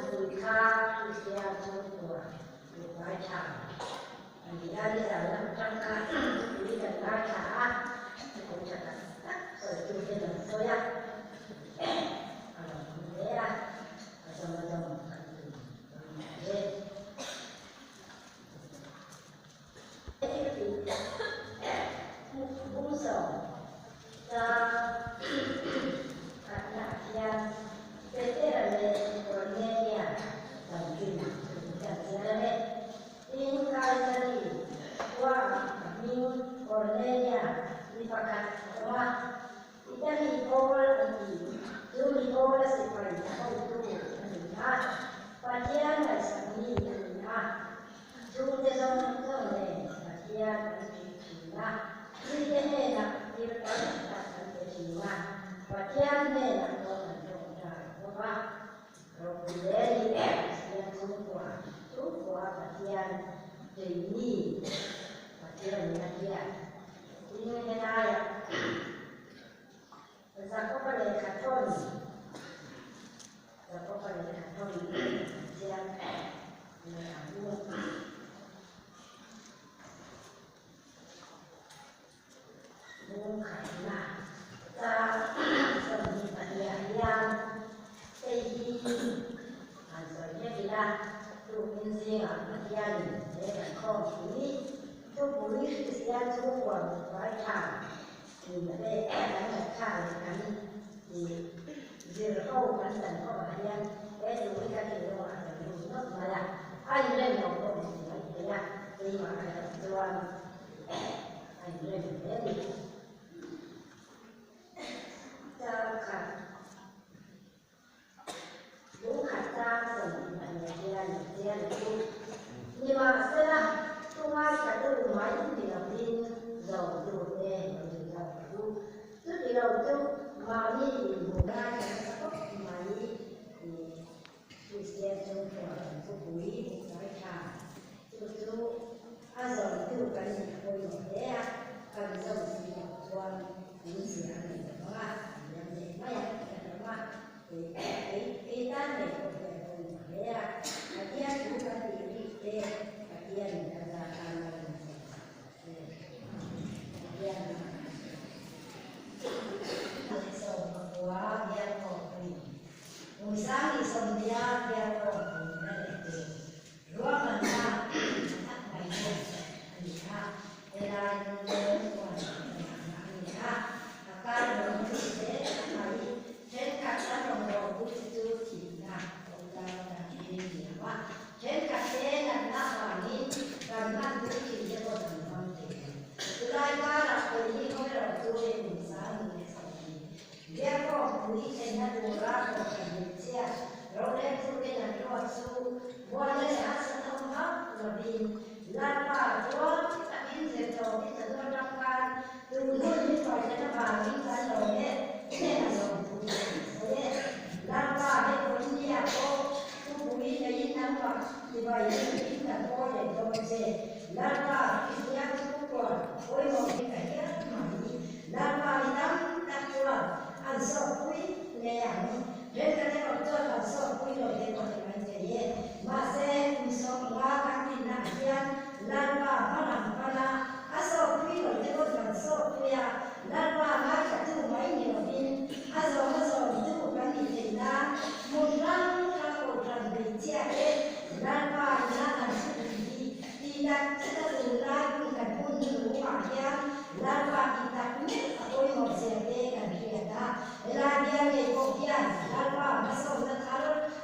Thupui kha Kristian chhungkua tih ngaithla a ni a, nizan lam atang kha thupui kan ngaithla a, thupui tha tak tak sawitu ten an sawi a, a lo awm hle a, a zawm a zawm kan tum dawn ta e. Pathian ngaihsak mi a ni a. Chhungte zawng zawng nen Pathian an ṭih ṭhin a, mite hnenah thil tam tak an pe ṭhin a, Pathian hnenah pawh an ṭawngṭai bawk a. Ropui hle ni Kristian chhungkua, chhungkua Pathian ṭihmi Pathian in a hriat. Tin, helaiah Jakoba lehkha thawn, Jakoba lehkha thawn an chiang leh ang u. Bung khatna chang 22 ah hian hei hi han sawi hlek ila, tukin zingah Pathianin he kan khawm pui thupui Kristian chhungkua mutbuai tha Tih kan ngaihthlak leh kan zir ho kan dan ho ah hian he thu hi ka thinlungah a rawn lut nawk mai a, a inrem lo pawh ni mai thei a, keimah erawh chuan a inrem hle a ni. Chang khat Lungkhat chang 24 hian a chiang chu. Nimahsela, thu ngaithla tu mai ni lovin zawmtute lo ni zawk rawh u. Chuti lo chu mahni inhmuh ngaithla nasa khawp mai tih Kristian chhungkua kan thupui ngaithla chu chu a zawmtu kan nih a pawimawh hle a, kan zawm si loh chuan awmzia a nei lo vang a, an liam leh mai a, ka hlauh a, kei tan ngei pawh hian a pawimawh hle a, Pathian thu kan tih rik te Pathianin kan zah tan a rawn sawi sak rawh se. Pathian 19 bial kawngpui Hmuisang nih 90 bial kawngpui na leh tur Ruahmanna tha tak mai pawh a ni a, helai lunglen chuan hmalakna a ni a, a kar rawn lut hle mai. Thenkhat an rawn rawhpui te chu thihna a awm dan dan hi a ni ang a, thenkhat te natna avangin kan hmanpui thin te pawh kan hmang thei lo. Chulai karah keini khaw erawh chu hei kum 20 leh Biakawk pui thlenna tura kohhran hmeichhia roreltuten an ruat chu buaina leh harsatna awm hauh lovin Lalpa chuan takin zirtawp i chawhnu atang khan tun hun min hruaithlen avangin kan lawm e, hnenah lawmthu kan sawi e. Lalpa hei India pawh thupui neiin nangmah tibai turin kan pawl leh dawn che. Lalpa Kristian chhungkua pawimawh hi ka hial mai. Lalpa i tam tak chuan an sawtpui hle ang. Thenkhat erawh chuan kan sawtpui lo te pawh ni mai thei e. Mahse, kum 50 kan dinna ah hian Lalpa hma lam pana a sawtpui lo te pawh kan sawtpui a, Lalpa ngaithla-tu mai ni lovin a zawm a zawmtu kan ni thei nan hmun hrang hrang kohhran hmeichhia te Lalpa ina kan thupui hi tih tak zet a tunlai hun kan hun hnungah hian Lalpa tih tak meuh a pawimawh zia te kan hriat a, helai bial ngei pawh hian Lalpa hmasawnna thar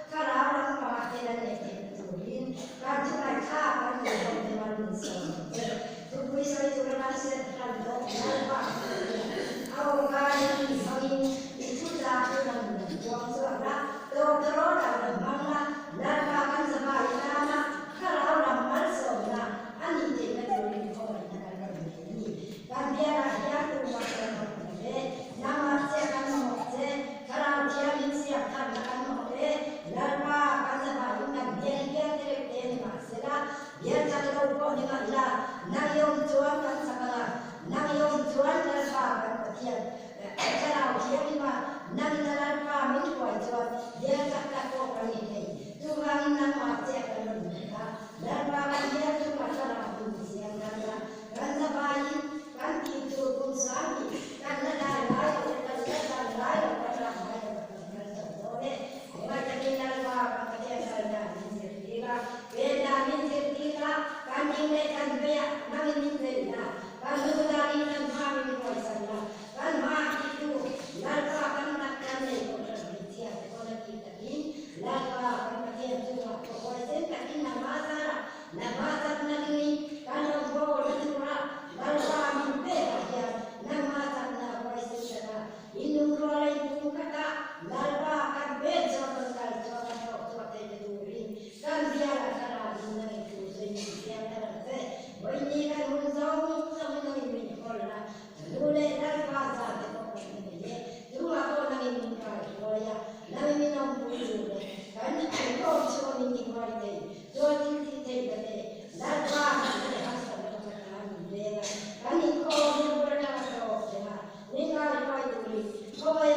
thlarau lampangah te la neih theihna turin kan thu ngaihthlak kan duh hlawm te mal min sawm ang che. Thupui sawi tura kan serh hran tawh Lalpa hmangin a awmkaiin mi hmangin i thu chah chu kan rawn puang chhuak a, tawngtawraw lo rawn hmang a, Lalpa kan zavai tana thlarau lam malsawmna a nih theihna turin khawngaihna kan rawn nei a ni. Kan bialah hian tumah kan mamawh lo ve, nangmah chiah kan mamawh che, thlarau thiangin siam tharna kan mamawh e, Lalpa kan zavaiin kan bial hial te reuh te ni mahsela, Bial chak lo pawh ni mah ila, nang i awm chuan kan chak ang a, nang i awm chuan Lalpa kan Pathian Thlarau Thianghlim a, nang ina Lalpa min hruai chuan bial chak tak pawh kan ni thei. tur leh kan inkhawm chhuah min ti huai thei, chuan thil tih theih na te Lalpa hna leh harsatna pakhat ah min veng a, kan inkhawm hi bul atanga tawp thleng a, min ngai hruai turin khaw.